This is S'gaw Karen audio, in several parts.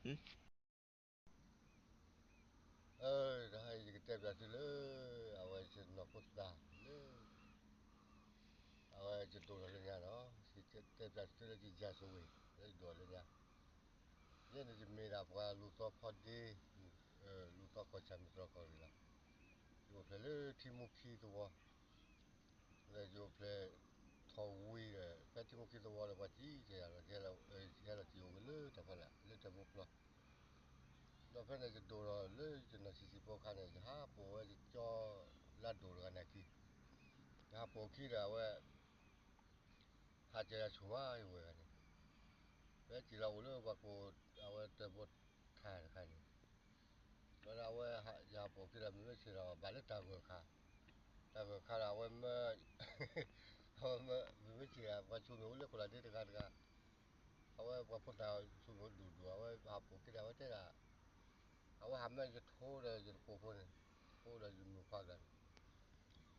တဟါအံၤ ယကတဲပျးသုလၢ အဝဲယနီၢ်ခိသးလၢ အဝဲယဒိၣ်ထီၣ်လၢညါနီၤ, ယတဲပျးသုလၢယ ရာဇဝင် လၢယဒိၣ်ထီၣ်လၢညါ, ယဲန့ၣ်ယမ့ၢ်ဒၣ်ပှၤလူၤသီဖီဒ့, လူၤသီကီၢ်ဆၣ်မုၢ်တြီၢ်ကီၢ်ရ့ၣ်လီၤ. ယအိၣ်ဖျဲၣ်လၢထံမိၢ်ခံသဝီ ဒီးယအိၣ်ဖျဲၣ်ထီၣ်ဝံၤဒီး ဖဲထံမိၢ်ခံသဝီဒီး ပှၤစံၣ်တဲၤယၤဒီး ယဟဲလီၤစံၣ်အိၣ်က့ၤလၢတၢ်ဖီလာ် လၢတၢ်ဖိကျီ, ဒီးဖဲန့ၣ်ယဒိၣ်ထီၣ်လၢယနီၢ်ဆံးဆံးဖိအခါန့ၣ် ယဟးပိာ်ဝဲယကၠီလၢဒိၣ်တဂၤန့ၣ်အခံ, ယဟးပိာ်ခံဒီးအဝဲ ဟးစၢၤယၤဆူၣ်မးယဝဲၢ်ဂၤန့ၣ်, ဖဲစံၣ်လီၤအိၣ်လၢပှၤကိးအဝဲတၢ်ဘိထၣ်တခါန့ၣ်, ဒီးအဝဲ ယဟးပိာ်ခံဒီး မ့မ့ၢ်ဆ့ၣ်ဒီး ဘၣ်လၢတၢ်ဂၢၢ်ခါ, တၢ်ဂၢၢ်ခါဒီးအဝဲမၢ အဝဲမၢ မ့မ့ၢ်ဆ့ၣ်ဒီး ပှၤဆိမိၣ်အိၣ်လၢခိၣ်လၢဒ့တဂၤတဂၤ, အဝဲပှၤဖိသၣ်ဆိမိၣ်ဒိၣ်ဒိၣ် အဝဲဟးပိာ်ခံဒီး အဝဲတဲဒၣ် အဝဲဟးမၢယထိဒီးယတကိးဖိန့ၣ်, ထိဒီးယမုၣ်ခွါကျါန့ၣ်,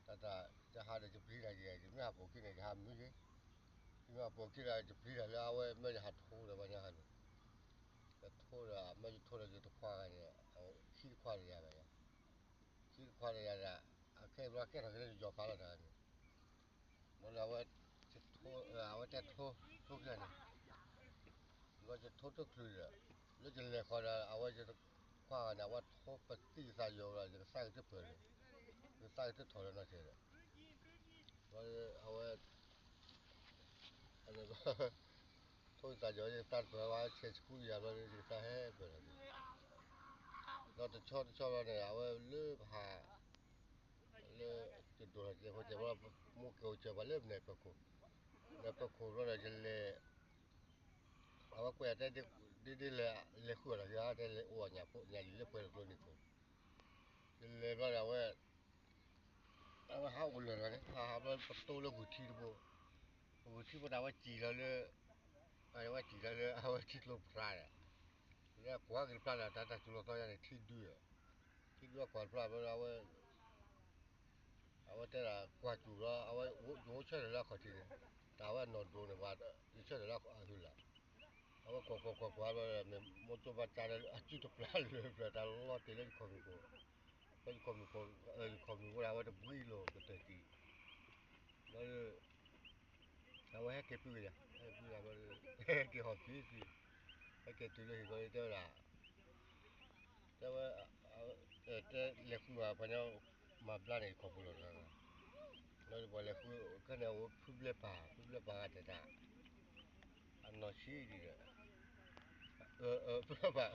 တၢ်တၢ် ယဟးဒီးယပျံၤတၢ်ယဲ ယမ့ၢ်ဟးပိာ်ခံန့ၣ် ယဟးမုာ်က့ၤ, ယမ့ၢ်ဟးပိာ်ခံဒီး ယပျံၤတၢ်လၢအဝဲမၢယဟးထိဒီးပှၤညီဟးန့ၣ်, ယထိဒီး မၢယထိဒီးယတခွါဂၤန့ၣ်, ခံတခွါဒီးယၤဘၣ်ယၤ, ခံတခွါဒီးယၤဒီး အခဲအံၤဘျီကဲထီၣ်က့ၤလၢယယီၤဖးလီၤတၢ်န့ၣ်, ဘျီဒီးအဝဲ အဝဲတဲထိ, ထိခံဂၤန့ၣ် ဘျီယထိတချုးဒီး လၢယလဲၤဃီၤဒီး အဝဲယတခွါဂၤန့ၣ် အဝဲထိပသံၣ်ယသးယီၤဒီး ယကသါက့ၤတပၢၢ်လၢ, ယကသါက့ၤတထီၣ်လၢနီၢ်ဆဲးဒီး, ဘျီအဝဲ ထိယသးယီၤ ယကသါတပၢၢ် အဝဲဆဲးဆူယၤဘျီဒီး ယကသါဟဲပၢၢ်လီၤန့ၣ်, ဒီးတဆီတဆီဘျီန့ၣ် အဝဲလၢပဟး လၢ ယဒိၣ်ထီၣ်စဲးဖိစဲးဖိ မိၢ်က့ၤအိၣ်စၢၤပှၤလၢမဲာ်ပၢၤခိၣ်, မဲာ်ပၢၤခိၣ်ဘျီဒီးယလဲၤ, အဝဲကွဲးတဲ ဒ်ဒ်လဲၣ် လဲၤဃုအီၤဒီး ယတဲလဲၤအိၣ်အီၤညၣ်ဖိ ညၣ်လံၤလၢပှဲၤတကျိၤန့ၣ်ခိၣ်, ယလဲၤဘျီဒီးအဝဲ အဝဲဟးအိၣ်လၢာ်လီၤန့ၣ် ဟးဟးဘျီပတိၢ်လၢဝံၤထံတဘိ, ပဝံၤထံဖိတၢ်ဝဲစံၣ်လီၤလၢ, အဝဲစံၣ်လီၤလၢ အဝဲထံကျိဖျါဒီး, လၢကွၢ်က့ၤတဖျါဒီး တၢ်တၢ်စူၤလီၤသီယါန့ၣ် ထံဒုဒီး, ထံဒုအကွၢ်တဖျါဘျီဒီး အဝဲ အဝဲတဲဒၣ်ကွၢ်စူၤလီၤ အဝဲယအိၣ်ဆၢထၢၣ်လၢအခီၣ်ထံးန့ၣ်, တၢ်ဝဲအနီၢ်ဒိၣ်န့ၣ် ပှၤယဆၢထၢၣ်လၢအဟုလၢ်, အဝဲကွၢ်ကွၢ်ကွၢ်ကွၢ်ဘျီဒီး မ့ၢ်မိၢ်ကၠိဘၣ်ကါဒီး အစုတပျၢ်လၢပျၢၤ တၢ်လီၤတ့ၢ်လၢယခီၣ်မုၢ်ခိၣ်, လၢယခီၣ်မုၢ်ခိၣ်, ယခီၣ်မုၢ်ဝဲဒၣ် အဝဲတဘှံးလိာ်ကတၢၢ်တံၢ်, ဘျီ အဝဲဟဲက့ၤပုၢ်ကယၤ, ဟဲက့ၤပုၢ်ကယၤဘျီဒီး ဟဲက့ၤဟီၣ်ဖံးသံ, ဟဲက့ၤတုၤလၢဟံၣ်ဘျီဒီး တဲဝဲဒၣ် တဲဝဲ, တဲလဲၤဃုဘၣ်ပှၤညီ မၤဘျါန့ၣ် ယခီၣ်ဖိလီၤတဂၤ, ဘျီဒီးပှၤလဲၤဃု ခဲန့ၣ်အိၣ်ဖုဘျဲၣ်ပၢ်, ဖုဘျဲၣ်ပၢ်ဂၤတဲဒၣ်, အနီၢ်ဆံးဒံးဒီး, ဖုဘျဲၣ်ပၢ်,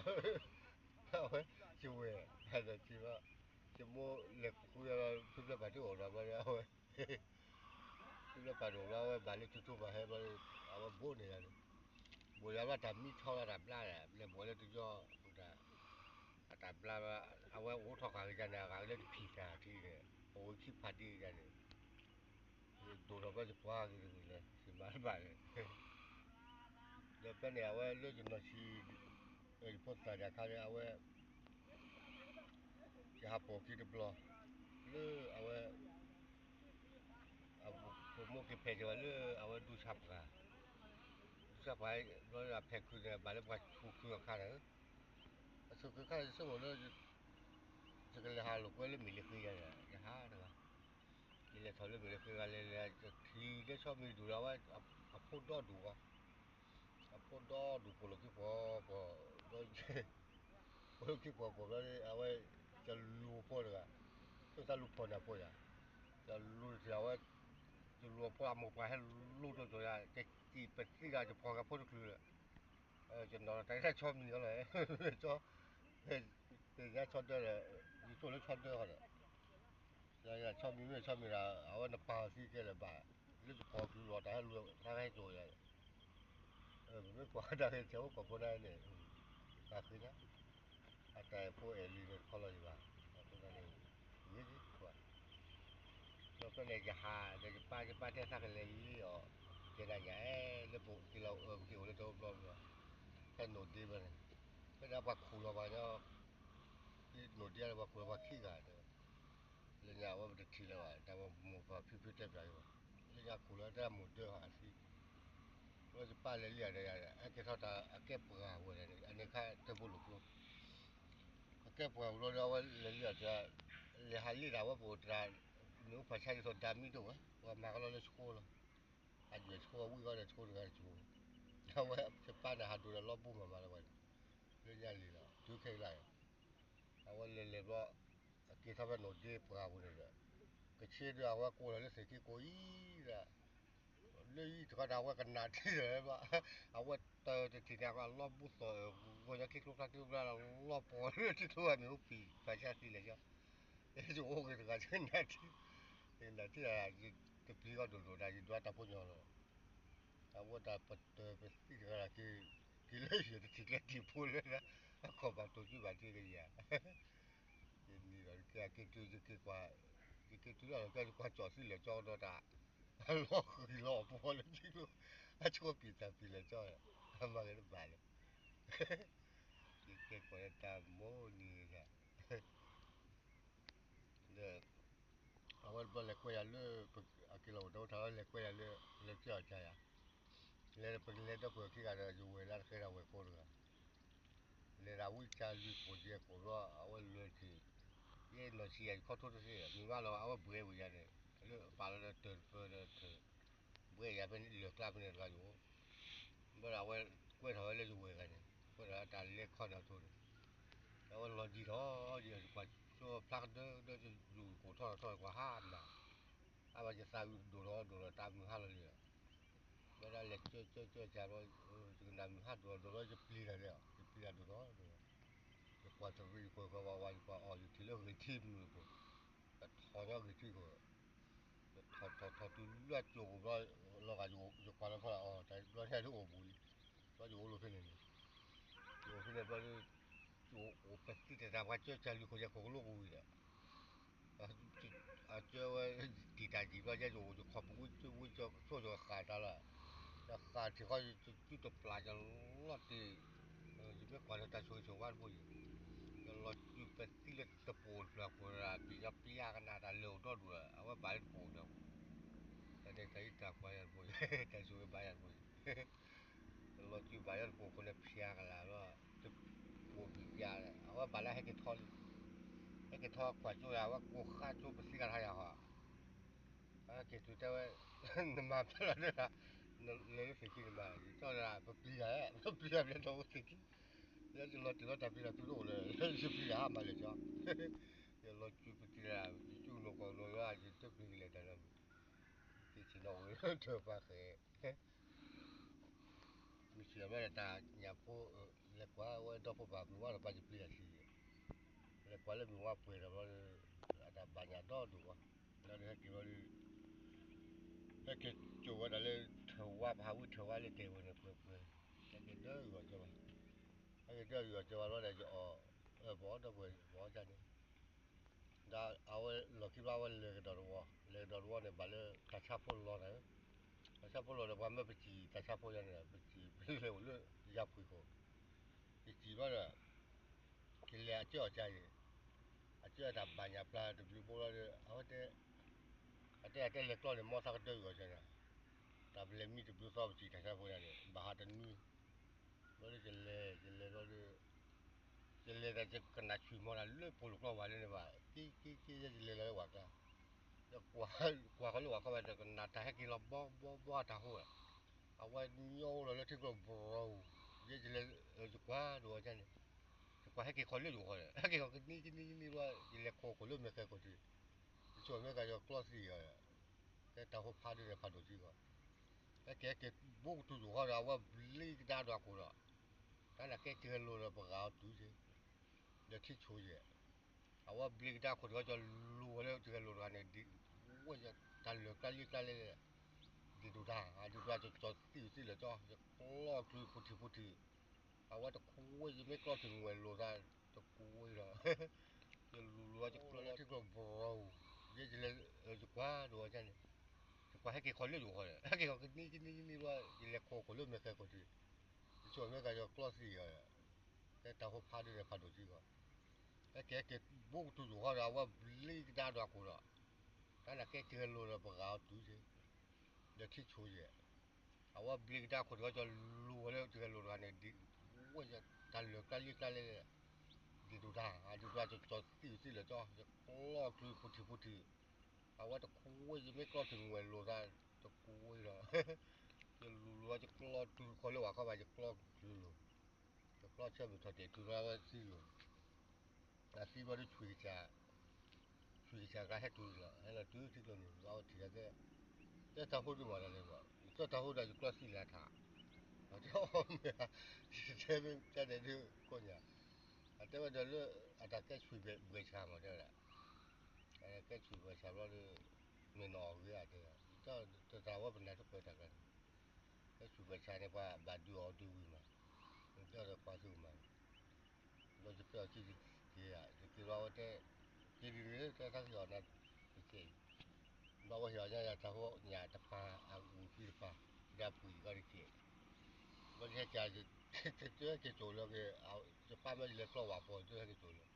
အဝဲ, ယဝဲၢ်, ဒီးဘျီ, ယမိၢ်လဲၤဃုယၤလီၤ ဖုဘျဲၣ်ပၢ်တအိၣ်ဒီးဘျီဒီး အဝဲ ဖုဘျဲၣ်ပၢ်တအိၣ်ဘျီ အဝဲဘၣ်လၢကၠိကၠိဘၣ်ဟဲဘျီဒီး အဝဲဘိးန့ၢ်ယၤန့ၣ်, ဘိးယၤဘျီတၢ်မံထီၣ်လီၤတၢ်ဘျါဒီး လဲၤဘိးလၢတယီၢ်, တၢ်ဘျါဘျီ အဝဲအိၣ်ထီၣ်ဃာ်ကယၤန့ၣ် အဂၤလၢတဖံးတၢ်ထံန့ၣ်, အဝဲခံဖးဒံကယၤန့ၣ်, ဒိၣ်ထီၣ်ဘျီယပှၤဂ့ၤတဂ့ၤလဲၣ် ယမၤတဘၣ်လဲၣ် ဒီးဖဲန့ၣ် အဝဲလၢယနီၢ်ဆံး, ယဖိသၣ်တခါန့ၣ် အဝဲ, ယဟးပိာ်ခံတဘျီ, လၢအဝဲ, ပမိၢ်က့ၤဖဲးက့ၤဝဲလၢ အဝဲဒူဆါပှၤ, ဒူဆါပှၤ, ဘျီလၢအဖဲးခုန့ၣ် ဘၣ်လၢပှၤဆူၣ်ခုအခါန့ၣ်, အဆူၣ်ခုအခါန့ၣ် ယဆိကမိၣ်လၢ ယကလဲၤဟးလိာ်ကွဲလၢမ့ၢ်လၢဃ့ယၤန့ၣ် ယဟးတဂၤ, ယလဲၤထီၣ်လၢမ့ၢ်လၢဃ့ဂၤလဲၤလဲၤ ယထံၣ်လၢဆီမံၤဒူၣ်ဒီး အဝဲ, အဖိဒီဒူၣ်ဝဲ, အဖိဒီဒူၣ်ပိာ်လိာ်ခံပှီၤပှီၤ, ဒီး, ပိာ်လိာ်ခံပှီၤပှီၤဘျီ အဝဲ, ယလူၤဖိတဂၤ, ဆိသးလူၤဖီၣ်န့ၢ်အဖိယၤ, ယလူၤတထံၣ်အဝဲ, ယလူၤအဖိအမိၢ်ပှၢ်ဟဲလိၣ်ဒီးယၤ ယစံၣ်ပသံဂၤ ယဖီၣ်ဂၤဖိတချုးဒီး, ယနီၤတၢ်ဂ့ၢ်ဆီမံၤအီၤလီၤ, ဆီ, သ့ၣ်ညါဆီဒၢဒီး, ယဆိၣ်လၢဆီဒၢဃီဒီး, ဆီမံၤမ့ၢ်ဆီမံၤဒီး အဝဲနပာ်အီၤသံကဲလၢၤဘၣ်, လၢယဖီၣ်ချုးလီၤတၢ်ဟဲလူၤတၢ်ဟဲစိာ်ယၤ, ပမ့ၢ်ကွၢ်တၢ်ဂ့ၢ်ဆၢဖိကီၢ်ဖိန့ၣ်, တၢ်ဃ့ညါ, အတၢ်အဲၣ်ဖိအဲၣ်လံၤန့ၣ်တခီလီၤယဘၣ်, အဃိသတးန့ၣ်, ယကွၢ် ဒီးဖဲန့ၣ်ယဟးဒီးယပၢ် ယပၢ်တဲသးကလဲၤလ့အီၤ, ကဲနၤညါအဲၣ် လၢပက့ၤလီၤအၢ ပက့ၤအိၣ်လၢတၢ်အိၣ်ဘျီဘျီ, ဖဲနိၣ်ဒ့ဘျီန့ၣ်, ဖဲန့ၣ်ပှၤခူၣ်လီၤပှၤညီ, ဖဲနိၣ်ဒ့န့ၣ် ပှၤခူၣ်လီၤပှၤခံဂၤဒီး, လၢညါအဝဲပတထံၣ်လၢၤဘၣ် တၢ်မိၢ်ပၢ်ဖံဖုတဲပျးအံၤဘၣ်, လၢညါခူၣ်လီၤတၢ်မိၢ်ဒၢဟးသံ, ယပၢ်လဲၤလံအီၤဒီး ဟဲက့ၤထီၣ်တၢ်အကဲပှၤဝဲဒၣ်န့ၣ် အန့ၣ်ခါတၢ်ဖိလိာ်ကျိ အကဲပှၤဝံၤလီၤဒီး အဝဲလဲၤလံအီၤတၢ် လဲၤဟးလံတၢ်ဝဲပအိၣ်တၢ် မ့ၢ်အိၣ်ဖးဆါဒ်သိးဒၣ်မံတအိၣ်ဝဲ ပှၤမၤကလီလၢဆှိလီၤ အယွဲၢ်ဆှိဝံၤဂီၢ်ဒီးဆှိတဂၤတဆူ အဝဲယပၢ်န့ၣ်ဟးဒိးဒီးလီၢ်ဘိမးမးလၢဝဲန့ၣ် လၢညါလံလီၤ တုၤခဲကလါ အဝဲလဲၤလဲၤဘျီ အက့ၤထီၣ်ဖဲနိၣ်ဒ့ပှၤပူၤန့ၣ်ဒီး ကဆ့ဒီးအဝဲကိးလီၤလၢသ့ၣ်ခံကိးအံၤဒီး လၢအံၤတခီဒီးအဝဲကနၣ်ထံဒီး အဝဲတၢ်တထံၣ်န့ၣ် အလီၢ်ဘိသီၣ် ဂီၤညါခံကျိဖျါခံကျိဖျါ လီၢ်ပီၤလၢထံကျိဝဲမ့ၢ်အိၣ်ပံၤ ဖးဆါသံလဲၣ်ကီ ယအိၣ်က့ၤတဂၤကနၣ်ထံ ယကနၣ်ထံ တပျံၤကီၢ်ဒိၣ်ဒိၣ်ဒၣ် ယဒွးတၢ်ဖိညီလီၤ အဝဲတၢ်ပတၢၢ်ပသံတဂၤ က့ၤလၢယတထံၣ်ကျဲထံၣ်ဖိလၢ အခီၣ်ဘၣ်တိာ်စုဘၣ်ထံကယၤ ယနံၤဒီးကဲက့ၤတုၤယက့ၤကွၢ် ယက့ၤတုၤလီၤကဲယကွၢ်ကၠီၣ်သံလၢာ်ကၠီဒီးတၢ် အလီၢ်ဃံၤလီၤအပီလၢထံကျိ အဆိပံာ်တၢ်ပံာ်လၢာ်ကၠီ အမၤဂ့ၤတဘၣ်လၢ ယကဲကွၢ်လၢတၢ်မိၢ်နံၤဂၤ ဒီး အဝဲတဘျီလဲၤကွဲယၤလၢ အက့ၤလီၤအိၣ်တၢ်အိၣ်ထီၣ်လီၤ လဲၤကွဲယၤလၢ လဲၤကၠီၣ်အီၤကၢယၤ လဲၤဒီးပကလဲၤဒီပုၢ်ဝဲၢ်ခံဂၤဒီး ယဝဲၢ်လၢတဃဲဒၣ်ဝဲၢ်ကိးတဂၤ လဲၤဒၣ်ဝံကၢ်လွံၢ်ကိးယဲၢ်ကိးဘျီ အဝဲလဲၤထံၣ် ယဲနီၢ်ဆံးယၤယခီထိတသ့ မ့ၢ်ဘၣ်လီၤ အဝဲဘှဲဝဲယၤန့ၣ် လၢပာ်လီၤဒီးတၢၢ်တပၢၢ်ဒီးထၢၣ် ဘှဲယၤဖဲန့ၣ်လၢာ်ကျါဖဲန့ၣ်တဂၤယိၤ ဘၣ်ဒီးအဝဲကွဲထီၣ်ဝဲလၢယဝဲၢ်ဂၤန့ၣ် ကွဲထီၣ်ဝဲတၢ်လဲၤခီန့ၣ်အထိန့ၣ် အဝဲလီၤယံၤထီၣ် ယကွၢ်ကၠိဖျါကဒၢကဒၢ ယလူၤကိးထီၣ်ထီၣ်ကွၢ်ဟါနၤ အဘၣ်ယသးဒိၣ်ထီၣ်ဒိၣ်ထီၣ်တၢ်မုၢ်ဟါလီၤလံ ဘၣ်ဒီးလဲၤကၠိကၠိကၠိကၠိဘျီ ယကနၣ်မုၢ်ဟါဒိၣ်ထီၣ်ဒိၣ်ထီၣ် ယပျံၤတၢ်လဲၣ် ယပျံၤတၢ်ဒိၣ်ထီၣ်ဒိၣ်ထီၣ် ယကွၢ်တရံးယကွၢ်ကွၢ်ဝါဝါ ယကွၢ်အီၤ ယထံၣ်လၢဂ့ၤထံမုၢ်ပူၤ ယထီၣ်ညီဂ့ၤထံကီၢ် ယထီၣ်ထီၣ်ထီၣ်တုၤလၢအကၠိၤပူၤဘျီ လီၤဂာ်ယကွၢ်လီၤဖီလာ်အီၤ တၢ်ဘျီညါဒ်အိၣ်ဘူးလံ ဘျီယအိၣ်လီၤဖဲန့ၣ်န့ၣ် ယအိၣ်ဖဲန့ၣ်ဘျီဒ် ယအိၣ်ပသံတၢ်တၢ်ပှၤကၢကၢ်လွံၢ်ခိၣ်ယဲၢ်ခိၣ်ကလိကဝံၤဒီး အကၢဝဲ တံာ်တၢ်ယံာ်ဘျီယဲယအိၣ်ယခီၣ်ပူၤဝံကၠိဝံကၠိဆိယဃၣ်တၢ်လီၤ ယဃၣ်ထံၣ်ဃီ ယစုတပျၢ်ယလီၤတ့ၢ် ယမ့ၢ်ကွၢ်လၢတၢ်ဆိၣ်ဂ့ၤဆိၣ်ဝါတဘိအံၤ ယလီၤစုပသံလၢတပိာ်တဖျၢၣ်ခိၣ်ဒီး ပယီၤပျၢ်ကနၣ်တၢ်လၢာ်အိၣ်ဒီဒူၣ်ဒီး အဝဲဘၣ်လၢတပိာ်တဖျၢၣ်ခိၣ် တၢ်န့ၣ်တၢ်အံၤတၢ်ကွၢ်ယၤတဘိအံၤ တၢ်ဆိၣ်ဂ့ၤဘၣ်ယၤတဘိအံၤ ယလီၤစုဘၣ်ယၤတပိာ်ခိၣ်န့ၣ်ဖျါကလာ်လီၤ တပိာ်ဖျါ အဝဲဘၣ်လၢဟဲက့ၤထီလံ ဟဲက့ၤထီကွၢ်ကၠိယၤ အဝဲကိးဃါကၠိပသံကထါယၤဟီ အက့ၤတုၤတဲဝဲ နမၤဖဲလီၤဒၣ် လဲၤလၢသ့ၣ်ခံနမၤ ယကၠီဒၣ် ပပျံၤတၢ် ပပျံၤတၢ်ဖဲလီၤအိၣ်သ့ၣ်ခံ လၢယလီၤတံၢ်လီၤတၢ်ပျံၤတၢ်ဖုတအိၣ်လၢ ယပျံၤတၢ်ဟးမၤလဲၤကၠီ ယလီၤစုပတံၤတၢ် ယစုနူာ်ကီၢ်နီၢ်ယွၤ ယတပျံၤကလဲၤတၢ်လၢ က့ၤဆ့ၣ်နီၤဝဲ ထၢၣ်ပှၤဃဲၤ မုၢ်ဆ့ၣ်အဘျီန့ၣ် တၢ်ညၣ်ဖိ လဲၤကွၢ်ဝဲဒီဖိပၢ်မုၢ်ဝါဒီးပှၤယပျံၤတၢ်ဆံးယဲၢ် လဲၤကွၢ်လၢမုၢ်ဝါပှဲၤဒီးဘျီ အတၢ်ဘၣ်ညၣ်ဒီဒိၣ်ဝဲ လၢဟဲက့ၤဘျီဒီး ဟဲက့ၤကၠိဝဲဒၣ်လၢထၢၣ်ဝါ ပဟးဝံထၢၣ်ဝါလၢတဲာ်ဝဲန့ၣ် ပှဲၤပှဲၤ ဟဲက့ၤဒၢအုၣ်အီၣ်ကၠီဘၣ် ဟဲက့ၤဒၢအုၣ်အီၣ်ကၠီဘၣ်ဘျီဒီး ယအီၣ် ပအီၣ်ဒီးပှဲၤ ပအီၣ်ကၢန့ၣ် ဒီးအဝဲလီၢ်ခံဘျီအဝဲလဲၤကဒီးတဝီ လဲၤကဒီးတဝီန့ၣ် ဘၣ်လၢတၢ်ဆါဖိလီၤန့ၣ် တၢ်ဆါဖိလီၤဒီး ပှၤမၢပစံၣ်တၢ်ဆါဖိယၤန့ၣ် ပစံၣ်ပလဲၤအိၣ်လၢယၤဖှံခိၣ် ယစံၣ်ဘျီဒီး ယလဲၤအကၢအီၣ်ကၢအံၤ အကၢအတၢ်ဘၣ်ညၣ်ပျါတဘျုးဘိလီၤဒီး အဝဲတဲ အတဲအတဲလဲၤကျီန့ၣ် မ်သးကဒၢအုၣ်အီၣ်ကၢန့ၣ် တၢ်ပလဲၤမံတဘျုးသီပစံၣ်တၢ်ဆါဖိယၤန့ၣ် ဘၣ်ဟးတနွံ ဘျီဒီးယလဲၤ ယလဲၤဘျီဒီး ယလဲၤဒီးယကနၣ်ဆွံၣ်မီၤတၢ်လၢဖိလိာ်ကျီဝဲလၢန့ၣ်ဘၣ် က့က့က့ ယဲယလဲၤလီၤလၢဝဲကျါ ယကွၢ်ကွၢ်ဃီလၢဝဲကျါဘၣ်ဒီး ကနၣ်တၢ်ဟဲက့ၤလီၤဘီဘီဘီတၢ်ဟိဝဲ အဝဲညီအိၣ်လီၤလၢထံကျိဘီ ယဲယလဲၤ ယကွၢ်ဒိၣ်ဝဲန့ၣ် ယကွၢ်ဟဲက့ၤခီလၢယိၤဃီဒီး ဟဲက့ၤခီကနံၤကနံၤကနံၤဘျီ ယလဲၤခိးခိၣ်လၢမဲာ်ဃဲခိၣ်ထံး ယဆိကမိၣ်ကယီၤကျီသံၣ်အီၤ တဲတၢ်ဟိဖးဒိၣ်န့ၣ်ဖးဒိၣ်ကံဃီ ဟဲက့ၤဟဲက့ၤဘိကတူၢ်ယိၤဃီဒီး အဝဲဘျ့ကဒါဒီးအခိၣ်ဒီး တၢ်န့ၣ်ကဲက့ၤဟဲလိာ်ဒီးပဂၤအီၤတုၤက့ၤ ဒီးထံဆိယဲၢ် အဝဲဘျ့ကဒါခိၣ်တဂီၤ ကၠီလူၤဝဲလၢတဂဲၤလိာ်တဂၤန့ၣ် ဒ်ဝဲတၢ်လၢာ်ကျါလံကျါလဲၣ် ဒ်ဒိၣ်တၢ် ဒ်ဒိၣ်တၢ်ကၠီသံၣ်သံၣ်လၢာ်ကၠီ ယကျီချုးဖိထံးဖိထံး အဝဲတခူဝဲ ယမ့ၢ်ကျီချုးငွဲၣ်လိာ်သး တခူဝဲဒီး ယလူၤလူၤဝဲ ယကျီလၢထံကျိဘီ ယဲယလဲၤ ယကွၢ်ဒိၣ်ဝဲန့ၣ် ယကွၢ်ဟဲက့ၤခီလၢယိၤဃီဒီး ဟဲက့ၤခီကနံၤကနံၤကနံၤဘျီ ယလဲၤခိးခိၣ်လၢမဲာ်ဃဲခိၣ်ထံး ယဆိကမိၣ်ကယီၤကျီသံၣ်အီၤ တဲတၢ်ဟိဖးဒိၣ်န့ၣ်ဖးဒိၣ်ကံဃီ ဟဲက့ၤဟဲက့ၤဘိကတူၢ်ယိၤဃီဒီး အဝဲဘျ့ကဒါဒီးအခိၣ်ဒီး တၢ်န့ၣ်ကဲက့ၤဟဲလိာ်ဒီးပဂၤအီၤတုၤက့ၤ ဒီးထံဆိယဲၢ် အဝဲဘျ့ကဒါခိၣ်တဂၤကၠီလူၤဝဲလၢတဂဲၤလိာ်တဂၤန့ၣ် ဒ်ဝဲတၢ်လၢာ်ကျါလံကျါလဲၣ်, ဒ်ဒိၣ်တၢ် အဒိၣ်တၢ်ကၠီသံၣ်သံၣ်လၢာ်ကၠီ ယကျီၢ်ချုးဖိထံဖိထံ, အဝဲတခူဝဲ ယမ့ၢ်ကျီၢ်ချုးငွဲၣ်လိာ်သး တခူဝဲလီၤ, ယလူၤလူၤ ယကျီၢ်ချုးခီလၢဝၤခီဘၣ် ယကျီၢ်ချုးလိာ်, ယကျီၢ်ဆၢမုၢ်ထီၣ်တဲာ်တုၤလၢဝဲသံလိာ် အသံဘျီဒုးဆွံကစၢ်, ဆွံကစၢ်ကျါဟဲတုၤလီၤ ဟဲလီၤတုၤထံကျိနုာ် ဘၣ်ဝဲထံၣ်လၢကဲ, ကဲတၢ်ဟိဒုးမၤတၢ်လဲၣ်ဘၣ်, ယကၠီတၢ်ဟိဒီးယကျီၢ်သံလၢထး, အတဲအီၤမ့ၢ်, ယတဲမ့ၢ်တဲဒဲးဒုးကိးညါ, အတဲဝဲဒီးလၢ အတၢ်ကဲဆွံဘှဲးဆါမးတဲဝဲဒၣ်, ကဲဆွံဘှဲးဆါဘျီဒီး, မ့ၢ်နီၢ်အီၣ်ဂ့ၤဧါတဲ, တၢ်ဝဲပနၢ်တပၢၢ်တၢ်ကျါန့ၣ်, ကဲဆွံဘှဲးဆါန့ၣ် ပှၤဘၣ်ဒုးအီၣ်ဒုးဝံၤမး, တဲဒီးပှၤသုးမၤ ဘျီယကဲအီၤက့ၤက့ၤဧါ ယက့ၤဘျီဝဲတဲ, က့ၤဒ်န့ၣ် တဲသးကဟ့ၣ်အီၣ်နၤတကဲအံၤ, ဘျီဝဲဟ့ၣ်အီၣ်ညါယၤတၢ်ဟိညၣ်တပၤ အဂုာ်ဖံးတပၤ, ဒီးပှံၤကီၢ်တကဲ, ဘျီယဟဲက့ၤ, ကဲက့ၤကၠိလၢက့ၤ, ယပၢ်မ့ၢ်ယလဲၤကျီဝၤဖိ ယဟဲက့ၤကၠိလၢ,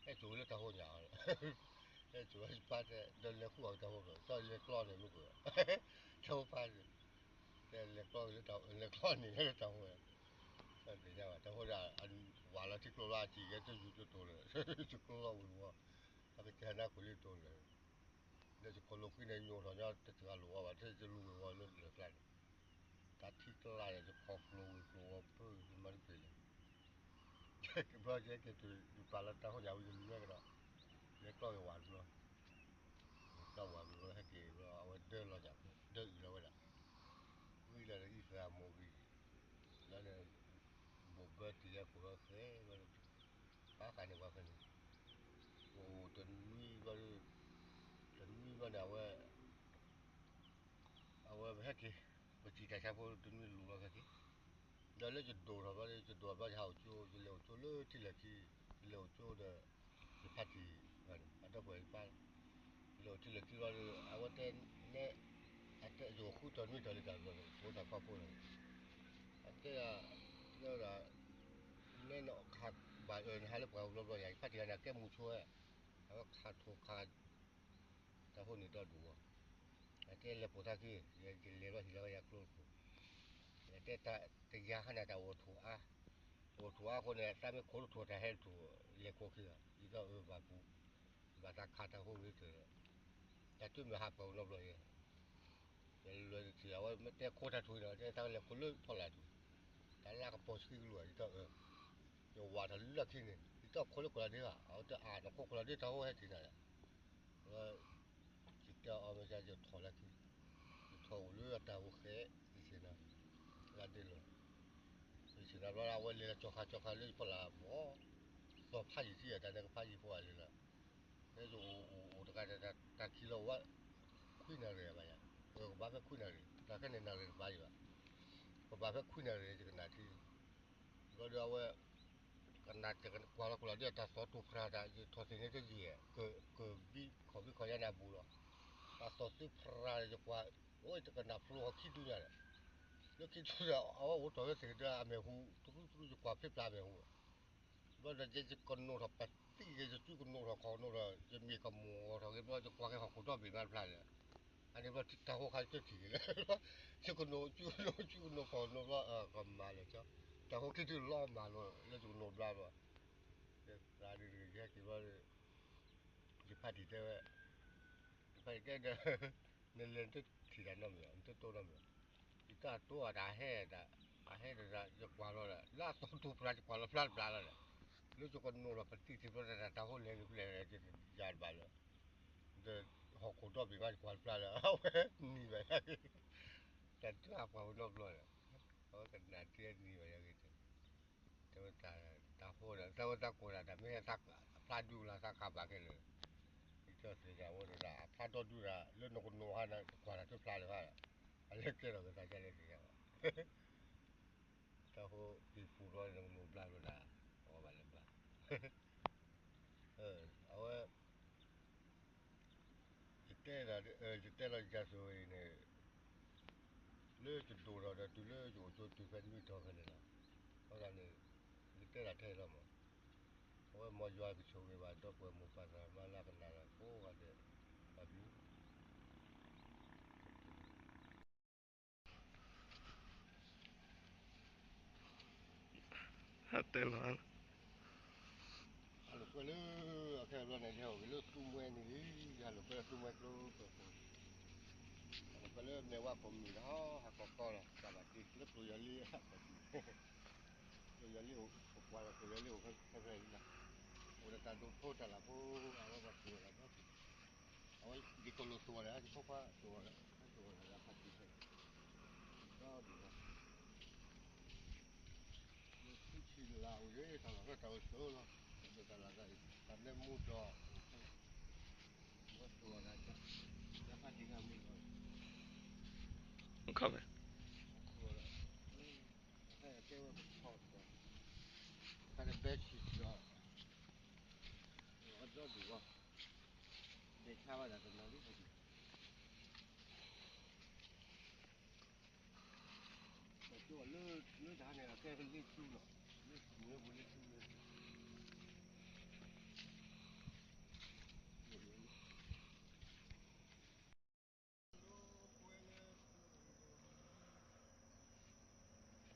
ဟဲကၠိလၢတၢ်ဟိညၣ်အီၤ, ဟဲကၠိလၢယပၢ်တဲ ဒီးလဲၤဃုအီၣ်တၢ်ဟိဘၣ် တၢ်လဲၤကျီန့ၣ်မ့ၢ်က, တၢ်ဟိဖး တဲလဲၤကျီလၢတၢ် လဲၤကျီန့ၣ်လၢတၢ်ဟိဝဲ, တၢ်သ့ၣ်ညါဘၣ် တၢ်ဟိဒၣ် ဝၤလီၤထံကျိလီၤအစံၣ်ကဲ တယူၤတတိၤလၢာ်, ယကျိလီၤဝံၤဝီ, အကစၢ်နၢ်ခိလံတိၤလၢာ်, ဒီးယခီၣ်လိာ်ကွံန့ၣ် ညိၣ်ထီၣ်ညီတစှၤလိာ်အီၤဘၣ် ထဲယလူၤဝဲဝီလၢလၢာ်ကျါန့ၣ်, တၢ်ထံကျါန့ၣ် ယခီၣ်ကျိဝံၤကျိဝီဖုၣ် ယမၤတပ့ၤလဲၣ် ဘျီယဲက့ၤတုၤ ယပာ်လီၤတၢ်ဟိညၣ်ဝံၤယမံဝဲကဒီး, လဲၤကျီက့ၤဝၤတဘျီ, လဲၤကျီဝၤတဘျီဟဲက့ၤဘျီ အဝဲဒၢလီၤညၣ်ဖိ ဒၢအံၤလီၤဝဲဒၣ်, ဝံၤလီၤဒီးအံၤသးမိၢ်ဂံၢ်, လီၤန့ၣ်, ဘိၣ်ဘၢတံၤယဲခိၣ်လီၤဃဲဘျီ, ပာ်ဃာ်န့ၢ်ပှၤဖဲန့ၣ်, အိၣ်တနွံဘျီ, တနွံဘျီန့ၣ်အဝဲ အဝဲပဟဲက့ၤ, ပစံၣ်တၢ်ဆါဖိတနွံလူၤလီၤခဲက့ၤ, ဒီးလၢယဒိၣ်ထီၣ်ဘျီ ယဒိၣ်ဘျီယဟးအိၣ်ကၠိ ယလဲၤအိၣ်ကၠိလၢထံလၢာ်ခံ, ယလဲၤအိၣ်ကၠိဒီး, ယဖါတံၢ်, အဒီပုၢ်ဝဲၢ်ယပၢ်, လဲၤအိၣ်ထံလၢာ်ခံဘျီဒီး အဝဲတဲ, နဲ, အတဲယအိၣ်ဃုတီၤနွံတီၤလံတၢ်ဘျီဒီး ဖိတၢ်ခီဖိလီၤ, အတဲဒၣ်, တဲဝဲဒၣ်, နဲနခးဘၣ်အၢနဟးလၢပှၤဘျီဘျီယၤ ယဖါတံၢ်ဂၤန့ၣ် အကဲမူဆိဝဲ, အဝဲခးထိၣ်ခး တၢ်ဟိန့ၣ်ဒီဒူၣ်ဝဲ, အတဲလဲၤပိာ်သးခံ, ယလဲၤဘျီဟံၣ်လီၤဝဲယၤကျိတခိၣ်, အတဲတယၤခါန့ၣ်တၢ်အိၣ်ထိၣ်အါ, အိၣ်ထိၣ်အါအဃိန့ၣ် သးမ့ၢ်ခိးတထိၣ်တၢ်ဟဲတထိၣ်, လဲၤခိးခံဂၤ, ဒ်သိးအၢဘၣ်ပူၤ, ဘၣ်သးခးတၢ်ဟိဂ့ၤတၢၢ်, တၢ်တုၤမ့ၢ်ဟးပှၤနီတဘျီယဲ ယလဲၤထံၣ်အဝဲမ့ၢ်တဲခိးတၢ်ထိၣ်အံၤဒီး တဲသးလဲၤခိးလၢဖီလာ်ထူၣ်, တၢ်လၢကပီၤဆှံကလိၤ ဒ်သိးအၢ, ယဝၤထီၣ်လၢခံန့ၣ် ဒ်သိးခိးလၢခိးလီၤဒ့ဧါ, အဝဲတဲအါနခိးခိးလီၤဒ့တၢ်ဟိဟဲထံၣ်နၤလဲၣ်, ယတဲအီၤမ့ၢ်ယထီၣ်လၢခံ, ယထီၣ်အိၣ်လၢအတၢ်ဟိဃဲ, ယဆ့ၣ်နီၤ, လၢဒ့လီၤ, ယဆ့ၣ်နီၤဘျီအဝဲလဲၤလီၤကၠီၤခါကၠီၤခါလၢယဖီလာ်မး, သီဖးယံာ်ထံၣ်အတၢ်န့ၣ်ကဖးယံာ်ဖိအလံလီၤ, တဲယအိၣ်အိၣ်တဂၤတၢ်ခံလီၤဝဲ, ခွံနၣ်ရံၣ်ဘၣ်ယၤ, ကဘၣ်ဖဲခွံနၣ်ရံၣ် တၢ်ခဲန့ၣ်နၣ်ရံၣ်တဘၣ်ယၤဘၣ်, ကဘၣ်ဖဲခွံနၣ်ရံၣ်ယကနၣ်ထံ, ဘျီဒီးအဝဲ ကနၣ်ကွၢ်လီၤကွၢ်လီၤဒီးတၢ်သီတိၢ်ဖရၣ်တၢ် ယထီၣ်သ့ၣ်န့ၣ်တယံာ်, ကဘံခီၣ်ဘံခီၣ်ယါန့ၣ်အဘူးလီၤ, တၢ်သီသုဖရၣ်ယကွၢ်, အိၣ်တကနၣ်ဖျိဟီၣ်ခံဒုညါဒီး, လၢခံဒုဒီး အဝဲအိၣ်ထီၣ်ဝဲသ့ၣ်ကဒီးအမဲာ်ဟူ, တြူတြူယကွၢ်ဖျ့ဖျါအမဲာ်ဟူ, ဘျီဒီးယကနိးထီၣ်ပသံၣ်ဂ့ၤ ယစုကနိးထီၣ်ခီၣ်ကနိးထီၣ် ယမ့ၢ်ကမိၣ်ထီၣ်ဂ့ၤဘျီ ယကွၢ်က့ၤဟီၣ်ခိၣ်ဒီဘ့ၣ်မးတဖျါလၢ, အန့ၣ်ဘျီတၢ်ဟိခါယတထံၣ်ဂ့ၤလၢ, ယကနိးစုကနိးစုကနိးခီၣ်ကနိးဘျီ, ကမၤလၢာ်ကၠီ, တၢ်ဟိခံဒုလီၤမၤလီၤလၢယကနိးဘျါဘျီ, သရၣ်ဒ်တဂ့ၤ ယဟဲက့ၤဘျီဒီး, ယဖါတံၢ်တဲဝဲ, ယဖါတံၢ်တဲဒီး, နလဲၤနတထံၣ်တၢ်နီတမံၤ, နတတိၢ်နီတမံၤ, ယတၢ်တိၢ်အတၢ်ဟဲ, အဟဲတၢ်ယကွၢ်လီၤဒီး လၢအသီတိၢ်ဖျါယကွၢ်လီၤဖျါတဖျါလီၤဒီး, လၢယကနိးထီၣ်ပသံၣ်ထံဘျီတၢ်တၢ်ဟိလဲၤဂ့ၤဖဲလဲၣ်, ယၤတဘၣ်လၢ ဒီးဟီၣ်ခိၣ်ဒီဘ့ၣ်မးယကွၢ်တဖျါလၢ အဝဲနံၤဘၣ်ယၤဂ့ၤ, တၢ်တုၤအပှၤပနီတဘျီဒီး, အဝဲကနၣ်တ့နံၤဘၣ်ယၤဂ့ၤ, တဲဝဲတၢ်ဟိဒီး တဲဝဲတၢ်ကိးဒၣ်တၢ်မ့ၢ်ဟဲသးဖျါဒုကလၤသးခးဘၣ်ခဲလၢာ်, ယတဲသ့ၣ်ညါဝဲဒၣ် အဖျါဒီဒုဒၣ် လၢနကနိးဟါန့ၣ် ကွၢ်တၢ်တဖျါလၢၤဘၣ်, အလဲၤကဲထီၣ်ကသးဒ်လဲၣ်သ့ၣ်ညါဘၣ် တၢ်ဟိပံၤပူၤဒီးနကနိးဘျါဘျီဒၣ်, အီၣ်ဘၣ်လၢၤဘၣ်, အဝဲ, ယတဲဒၣ်, ယတဲလီၤယကၢ်ဆိၣ်ဂ့ၤန့ၣ်, လၢယဒိၣ်ထီၣ်ဒီးတုၤလၢယအိၣ်ကၠိတုၤဖဲနွံထီၣ်ဖဲန့ၣ်လီၤ, အဃိသတးန့ၣ်, ယတဲဒၣ်ထဲအံၤလီၤမး, အဝဲမ်ယွၤကဆိၣ်ဂ့ၤဘၣ်ဒီပုၢ်ဝဲၢ်မိၢ်ပၢ်သရၣ်သမါလၢအကနၣ်တၢ်ကိးဂၤဒဲး, တၢ်ဘျုး တဲလီၤ ဟးလိာ်ကွဲလၢ အခဲအံၤန့ၣ် ယဟဲအိၣ်က့ၤလၢသူမှဲန့ၣ်လံ, ယဟးလိာ်ကွဲလၢသူမှဲကျိ ဟးလိာ်ကွဲလၢမဲာ်ဝါကိးမုၢ်ဒီး ဟးကီးကီးလီၤ ကးဘၣ်တ့လၢကျိယီၤလံ ကျိယီၤလံအိၣ် ပကွၢ်လီၤကျိယီၤလံအိၣ်ဖဲဖဲအံၤလီၤ, အိၣ်ဒီးတၢ်ဒိးဖိတၢ်လၢဖိ အဝဲပှၤကျိလီၤဒီး အဝဲဒ်ကီးလိာ်တိၢ်အီၤဒီး ဟဲက့ၤဖီခွါတိၢ်အီၤဒီး ဟဲတိၢ်အီၤဒီး ဖးတံၢ်ဖဲ ဒီဒူၣ်လီၤ လၢထူၣ်ဆံးလၢအိၣ်ယဲ တၢ်လီၢ်ဖဲတၢ်အိၣ်ဆိးလီၤ, တၢ်ဒိးတၢ်လၢ်သးအံၤ တၢ်မ့ၢ်မူဒီး ဝဲတိၢ်အီၤဒီး တၢ်ဖးတံၢ်ဂၤမူဒီး ခီဖဲ တိၢ်အီၤဒီး ဖဲကဲဝဲပထီၣ်ဒီး ဖဲန့ၣ်ဘဲဆံးဒီး အဒီဒူၣ်လီၤ ဒဲးဆါဝဲဒၣ်တနီၤလံ တၢ်ကီလၢ လၢတၢ်န့ၣ် အကဲလ့ၣ်ဆူလီၤ, လ့ၣ်မ့ၢ်ပူၤလ့ၣ်ဆူလၢ လၢပှၢ်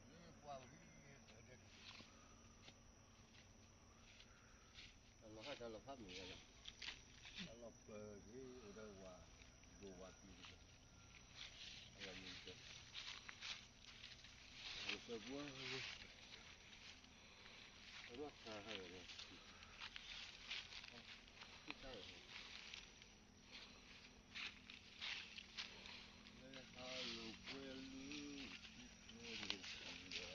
ဝံၤ တၢ်လီၢ်ဟဲတၢ်လီၢ်ဖးမုၢ်ဂၤလီၤ, တၢ်လီၢ်ပၢၢ်ဂ့ၤ အိၣ်ဒီးဝၤ ဒိၣ်ဝၤပျံၤတက့ၢ်, အလီၢ်မုၢ်တက့ၢ်, အလီၢ်ပၢၢ်ဘှီ အနီၢ်ဆါဟဲလီၤ, ဆံးဆါလီၤ, လၢဟးလိာ်ကွဲလၢ ထံကျိန့ၣ်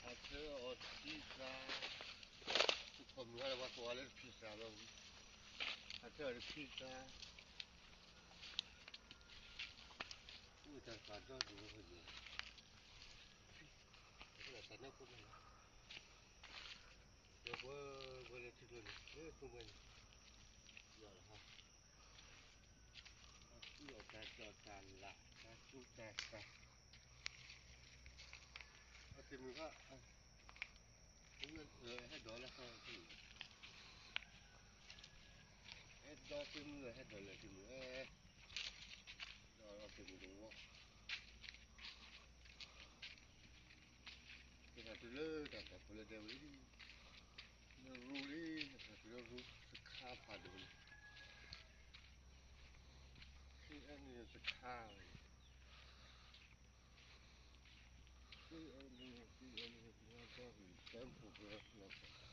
အထၢအီၤဆံးဆါ, ခီမုၢ်ဟဲလီၤ ပှၤကိးဂၤလၢတဖံးစၢ်ဘၣ်, အထၢအီၤတဆံးဆါ, အိၣ်တၢ်တဖၣ်ဒီဒူၣ်ဝဲဖဲန့ၣ်, အဖဲလၢတၢ်နီၢ်ခိမ့ၢ်လီၤ, ဒီးပှၤ ပှၤလၢထံကျိန့ၣ် လၢသူမှဲန့ၣ် ယီၤလီၤဟါ အသူအီၤတၢ်ဒိးတၢ်လၢ် တၢ်သူတၢ်သၣ်, အတမုာ်ဘၣ်, ဟဲဒိးလၢဃီ, ဟဲဒိးတမုာ် ဟဲဒိးလၢတမုာ်, ဒီးတမုာ်တဝီ တၢ်တုၤလၢတၢ်ပာ်ဖှိၣ်လၢဒဲဝဲလံ, လၢရူလံ, တၢ်တုၤလၢရူတခါဖးဒိၣ်လံ, ခံအဲၣ်န့ၣ်တခါ, ခံအဲၣ်န့ၣ် ခံအဲၣ်န့ၣ် တၢ်ပာ်ဖှိၣ်လၢ